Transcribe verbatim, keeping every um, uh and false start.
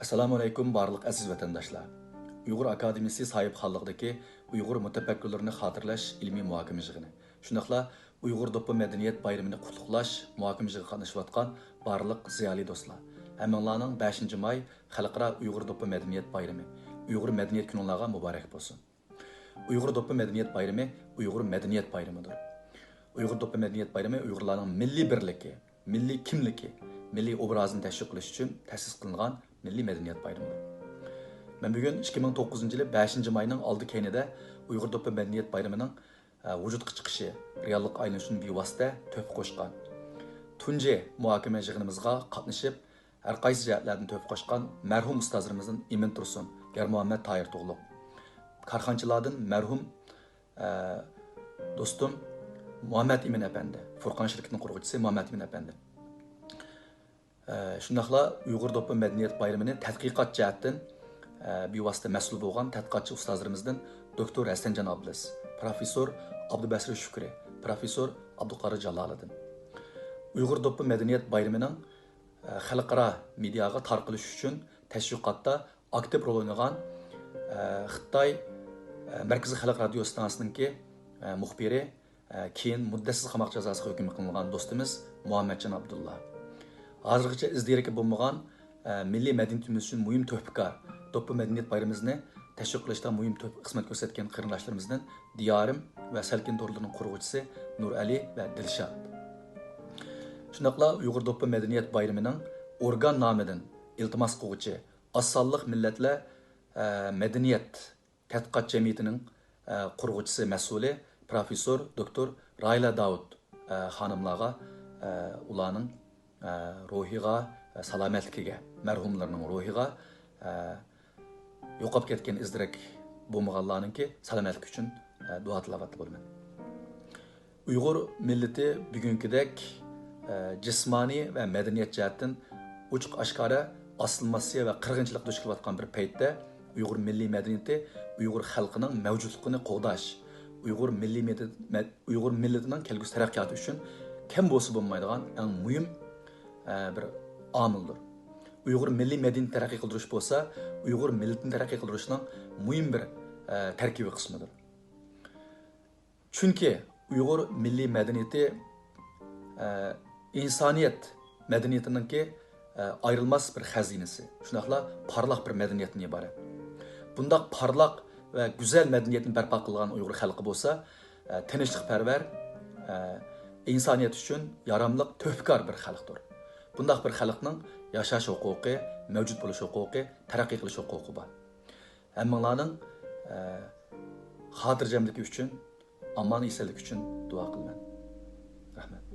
ئەسسالامۇئەلەيكۇم بارلىق ئەزىز ۋەتەنداشلار. ئۇيغۇر ئاكادېمىيىسى ساھىبخانلىقىدىكى ئۇيغۇر مۇتەپەككۇرلىرىنى خاتىرىلەش ئىلمىي مۇھاكىمە يىغىنى، شۇنداقلا ئۇيغۇر دوپپا مەدەنىيەت بايرىمىنى قۇتلۇقلاش مۇھاكىمە يىغىنىغا قاتنىشىۋاتقان بارلىق زىيالىي دوستلار، ھەممىڭلارنىڭ بەشىنچى ماي خەلقئارا ئۇيغۇر دوپپا مەدەنىيەت بايرىمى، ئۇيغۇر مەدەنىيەت كۈنۈڭلارغا مۇبارەك بولسۇن. ئۇيغۇر دوپپا مەدەنىيەت بايرىمى ئۇيغۇر مەدەنىيەت بايرىمىدۇر. ئۇيغۇر دوپپا مەدەنىيەت بايرىمى ئۇيغۇرلارنىڭ مىللىي بىرلىكى، مىللىي كىملىكى، مىللىي ئوبرازىنى تەشۋىق قىلىش ئۈچۈن تەسىس قىلىنغان مىللىي مەدەنىيەت بايرىمىدۇر. مەن بۈگۈن ئىككى مىڭ توققۇزىنچى يىلى بەشىنچى ماينىڭ ئالدى كەينىدە ئۇيغۇر دوپپا مەدەنىيەت بايرىمىنىڭ، ئە، ۋۇجۇدقا چىقىشى، رېئاللىققا ئايلىنىشىنى بىۋاسىتە تۆھپە قوشقان تۇنجى مۇھاكىمە يىغىنىمىزغا قاتنىشىپ، ھەر قايسى جەھەتلەردىن تۆھپە قوشقان مەرھۇم ئۇستازلىرىمىزدىن ئىمىن تۇرسۇن، يارمۇھەممەت تاھىر تۇغلۇق، كارخانىچىلاردىن مەرھۇم، ئە، دوستۇم مۇھەممەت ئىمىن ئەپەندى، فۇرقان شىركىتىنىڭ قۇرغۇچىسى مۇھەممەت ئىمىن ئەپەندى. ئە، شۇنداقلا ئۇيغۇر دوپپا مەدەنىيەت بايرىمىنى تەتقىقات جەھەتتىن، ئە، بىۋاسىتە مەسئۇل بولغان تەتقىقاتچى ئۇستازلىرىمىزدىن دوكتور ھەسەنجان ئابلىز، پروفېسسور ئابدۇبەسىر شۈكرى، پروفېسسور ئابدۇقارى جالالىدىن. ئۇيغۇر دوپپا مەدەنىيەت بايرىمىنىڭ، ئە، خەلقئارا مېدىياغا تارقىلىشى ئۈچۈن تەشۋىقاتتا ئاكتىپ رول ئوينىغان، ئە، خىتاي، ئە، مەركىزىي خەلق رادىيو ئىستانسىسىنىڭكى، ئە، مۇخبىرى، ئە، كېيىن مۇددەتسىز قاماق جازاسىغا ھۆكۈم قىلىنغان دوستىمىز مۇھەممەتجان ئابدۇللا. ھازىرغىچە ئىز دېرىكى بولمىغان، ئە، مىللىي مەدەنىيىتىمىز ئۈچۈن مۇھىم تۆھپىكار، دوپپا مەدەنىيەت بايرىمىمىزنى تەشۋىق قىلىشتا مۇھىم تۆھپە خىزمەت كۆرسەتكەن قېرىنداشلىرىمىزدىن دىيارىم ۋە سەلكىن تورلىرىنىڭ قۇرغۇچىسى نۇرئەلى ۋە دىلشات. شۇنداقلا ئۇيغۇر دوپپا مەدەنىيەت بايرىمىنىڭ ئورگان نامىدىن ئىلتىماس قىلغۇچى ئاز سانلىق مىللەتلەر، ئە، مەدەنىيەت تەتقىقات جەمئىيىتىنىڭ، ئە، قۇرغۇچىسى مەسئۇلى پروفېسسور دوكتور رايلا داۋۇت، ئە، خانىملارغا، ئە، ئۇلارنىڭ، ئە، روھىغا، ئە، سالامەتلىكىگە، مەرھۇملارنىڭ روھىغا، ئە، يوقاپ كەتكەن ئىز دېرەك بولمىغانلارنىڭكى سالامەتلىكى ئۈچۈن، ئە، دۇئا تىلاۋەتتە بولىمەن. ئۇيغۇر مىللىتى بۈگۈنكىدەك، ئە، جىسمانىي ۋە مەدەنىيەت جەھەتتىن ئوچۇق ئاشكارا ئاسسىمىلياتسىيە ۋە قىرغىنچىلىققا دۇچ كېلىۋاتقان بىر پەيتتە، ئۇيغۇر مىللىي مەدەنىيىتى ئۇيغۇر خەلقىنىڭ مەۋجۇتلۇقىنى قوغداش، ئۇيغۇر مىللىي مەدە-، مەد-، ئۇيغۇر مىللىتىنىڭ كەلگۈسى تەرەققىياتى ئۈچۈن كەم بولسا بولمايدىغان ئەڭ مۇھىم، ئە، بىر ئامىلدۇر. ئۇيغۇر مىللىي مەدەنىيىتىنى تەرەققىي قىلدۇرۇش بولسا، ئۇيغۇر مىللىتىنى تەرەققىي قىلدۇرۇشنىڭ مۇھىم بىر، ئە، تەركىبىي قىسمىدۇر. چۈنكى ئۇيغۇر مىللىي مەدەنىيىتى، ئە، ئىنسانىيەت مەدەنىيىتىنىڭكى، ئە، ئايرىلماس بىر خەزىنىسى، شۇنداقلا پارلاق بىر مەدەنىيەتتىن ئىبارەت. بۇنداق پارلاق ۋە گۈزەل مەدەنىيەتنى بەرپا قىلغان ئۇيغۇر خەلقى بولسا، ئە، تىنچلىقپەرۋەر، ئە، ئىنسانىيەت ئۈچۈن ياراملىق، تۆھپىكار بىر خەلقتۇر. بۇنداق بىر خەلقنىڭ ياشاش ھوقۇقى، مەۋجۇت بولۇش ھوقۇقى، تەرەققىي قىلىش ھوقۇقى بار. ھەممىڭلارنىڭ، ئە، خاتىرجەملىكى ئۈچۈن، ئامان ئېسەنلىكى ئۈچۈن دۇئا قىلىمەن. رەھمەت.